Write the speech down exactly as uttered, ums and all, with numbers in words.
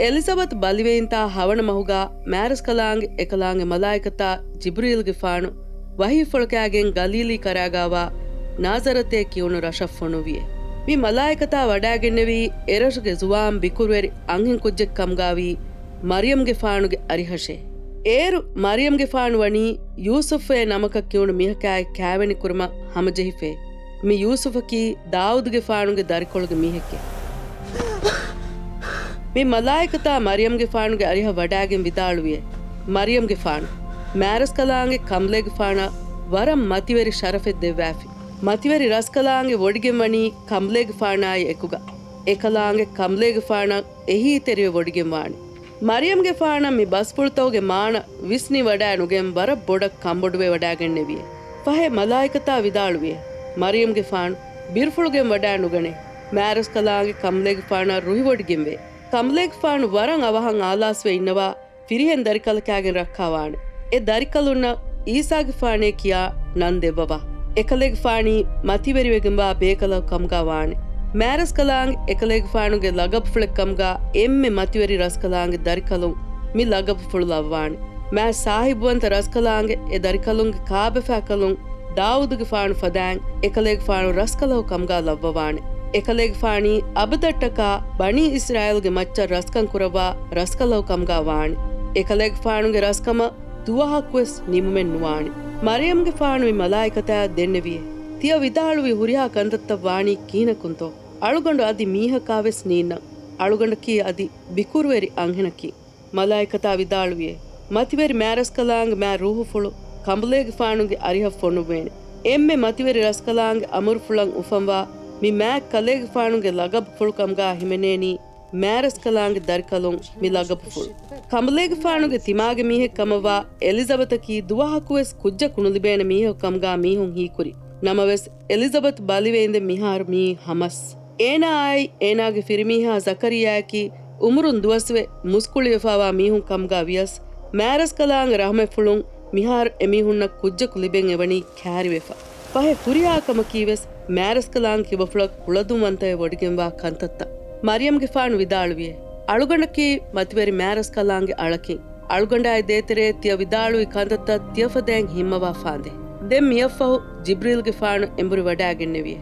އެލިޒަބަތު ބަލިވެއިންތާ ހަވަނަ މަހުގާ މާރަސްކަލާނގެ އެކަލާނގެ މަލާއިކަތާ ޖިބްރީލްގެފާނު ވަޙީފުޅަކާގެން ގަލީލީ ކަރާގާވާ ނާޒަރަތޭ ކިޔުނު ރަށަށް ފޮނުއްވިއޭ. މި މަލާއިކަތާ ވަޑާގެންނެވީ އެރަށުގެ ޒުވާން ބިކުރުވެރި އަންހެން ކުއްޖެއް ކަމުގާވީ މަރިޔަމްގެފާނުގެ އަރިހަށޭ. އޭރު މަރިޔަމްގެފާނު ވަނީ ޔޫސުފޭ ނަމަކަށް ކިޔުނު މީހަކާއި ކާވެނި ކުރުމަށް ހަމަޖެހިފޭ. މި ޔޫސުފަކީ ދާއޫދުގެފާނުގެ ދަރިކޮޅުގެ މީހެކޭ. މި މަލާއިކަތާ މަރިޔަމްގެފާނުގެ އަރިހަށް ވަޑާގެން ވިދާޅުވިއޭ، މަރިޔަމްގެފާނު، މާރަސްކަލާނގެ ކަނބުލޭގެފާނަށް ވަރަށް މަތިވެރި ޝަރަފެއް ދެއްވާފި. މަތިވެރި ރަސްކަލާނގެ ވޮޑިގެން ވަނީ ކަނބުލޭގެފާނާއި އެކުގަ. އެކަލާނގެ ކަނބުލޭގެފާނަށް އެހީތެރިވެ ވޮޑިގެން ވާނެ. މަރިޔަމްގެފާނަށް މި ބަސްފުޅުތަކުގެ މާނަ ވިސްނިވަޑާނުގެން ވަރަށް ބޮޑަށް ކަނބޮޑުވެވަޑާގެންނެވިއޭ. ފަހެ މަލާއިކަތާ ވިދާޅުވިއޭ، މަރިޔަމްގެފާނު ބިރުފުޅުގެން ވަޑާނުގަނޭ. މާރަސްކަލާނގެ ކަނބުލޭގެފާނަށް ރުހިވޮޑިގެންވޭ. ކަނބުލޭގެފާނު ވަރަށް އަވަހަށް އާލާސްވެ އިންނަވާ ފިރިހެން ދަރިކަލަކާގެން ރައްކާވާނެ. އެ ދަރިކަލުންނަށް އީސާގެފާނޭ ކިޔާ ނަން ދެއްވަވާ. އެކަލޭގެފާނީ މަތިވެރިވެގެންވާ ބޭކަލަކު ކަމުގާ ވާނެ. މާރަސްކަލާނގެ އެކަލޭގެފާނުގެ ލަގަބުފުޅެއް ކަމުގާ އެންމެ މަތިވެރި ރަސްކަލާނގެ ދަރިކަލުން މި ލަގަބުފުޅު ލައްވާނެ. މާ ސާހިބުވަންތަ ރަސްކަލާނގެ އެ ދަރިކަލުންގެ ކާބަފާކަލުން ދާއޫދުގެފާނު ފަދައިން އެކަލޭގެފާނު ރަސްކަލަކު ކަމުގާ ލައްވަވާނެ. އެކަލޭގެފާނީ އަބަދަށްޓަކާ ބަނީ އިސްރާއީލްގެ މައްޗަށް ރަސްކަން ކުރައްވާ ރަސްކަލަކު ކަމުގާ ވާނެ. އެކަލޭގެފާނުގެ ރަސްކަމަށް ދުވަހަކުވެސް ނިމުމެއް ނުވާނެ. މަރިޔަމްގެފާނު މި މަލާއިކަތާ ދެންނެވިއޭ. ތިޔަ ވިދާޅުވި ހުރިހާ ކަންތައްތައް ވާނީ ކިހިނަކުންތޯ؟ އަޅުގަނޑު އަދި މީހަކާވެސް ނީންނަން. އަޅުގަނޑަކީ އަދި ބިކުރުވެރި އަންހެނަކީ. މަލާއިކަތާ ވިދާޅުވިއޭ، މަތިވެރި މާރަސްކަލާނގެ މާ ރޫހުފުޅު ކަނބުލޭގެފާނުގެ އަރިހަށް ފޮނުއްވޭނެ. އެންމެ މަތިވެރި ރަސްކަލާނގެ އަމުރުފުޅަށް އުފަންވާ މި މާތް ކަލޭގެފާނުގެ ލަގަބުފުޅު ކަމުގާ ހިމެނޭނީ މާރަސްކަލާނގެ ދަރިކަލުން މި ލަގަބުފުޅު. ކަނބުލޭގެފާނުގެ ތިމާގެ މީހެއް ކަމަށްވާ އެލިޒަބަތަކީ ދުވަހަކުވެސް ކުއްޖަކު ނުލިބޭނެ މީހަކު ކަމުގާ މީހުން ހީކުރި. ނަމަވެސް، އެލިޒަބަތު ބަލިވެއިނދެ މިހާރު މިއީ ހަމަސް. އޭނާއާއި އޭނާގެ ފިރިމީހާ ޒަކަރިއްޔާއަކީ އުމުރުން ދުވަސްވެ މުސްކުޅިވެފާވާ މީހުން ކަމުގާ ވިޔަސް، މާރަސްކަލާނގެ ރަހުމަތްފުޅުން މިހާރު އެމީހުންނަށް ކުއްޖަކު ލިބެން އެވަނީ ކައިރިވެފަ. ފަހެ ހުރިހާ ކަމަކީވެސް މާރަސްކަލާނގެ ކިބަފުޅަށް ކުޅަދުންވަންތަވެ ވޮޑިގެންވާ ކަންތައްތައް. މަރިޔަމްގެފާނު ވިދާޅުވިއޭ، އަޅުގަނޑަކީ މަތިވެރި މާރަސްކަލާނގެ އަޅަކީ. އަޅުގަނޑާއި ދޭތެރޭ ތިޔަ ވިދާޅުވި ކަންތައްތައް ތިޔަފަދައިން ހިންމަވާފާނދޭ. ދެން މިއަށްފަހު ޖިބްރީލްގެފާނު އެނބުރި ވަޑާގެންނެވިއޭ.